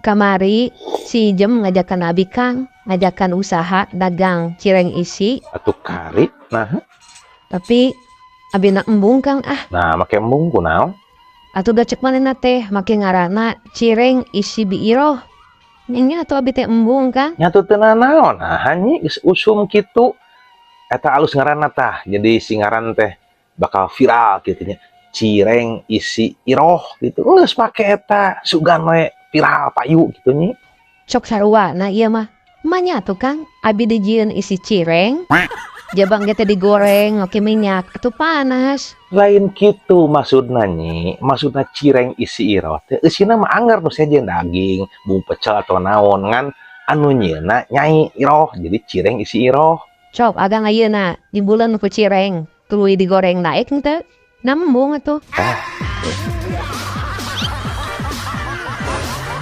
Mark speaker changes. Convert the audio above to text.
Speaker 1: Kamari si Ijem ngajakan abi, Kang, ngajakan usaha dagang cireng isi.
Speaker 2: Atuh kari nah.
Speaker 1: Tapi abina embung, Kang, ah.
Speaker 2: Nah, make embung kunaon?
Speaker 1: Atuh da cek manehna teh make ngaranna cireng isi biiroh. Nya atuh abi teh embung, Kang.
Speaker 2: Nya atuh teu nanaon, nah nyi, geus usum kitu. Eta alus ngaranna tah, jadi si ngaran teh bakal viral kitu nya. Cireng isi iroh gitu. Geus pake eta, sugan we viral payu gitu nyi.
Speaker 1: Cok sarua nah ieu mah. Manya tuh, Kang, abi dijieun isi cireng. Jabang ge teh digoreng make minyak, atuh panas.
Speaker 2: Lain kitu maksudna nyi, maksudna cireng isi iroh teh eusina mah angger nu sejen daging, bumbu pecel atau naon, ngan anu nyieunna Nyai Iroh, jadi cireng isi iroh.
Speaker 1: Cok agang ayeuna dimbuleun ku cireng, tuluy digoreng naek henteu? Nah, embung atuh.
Speaker 2: Ah.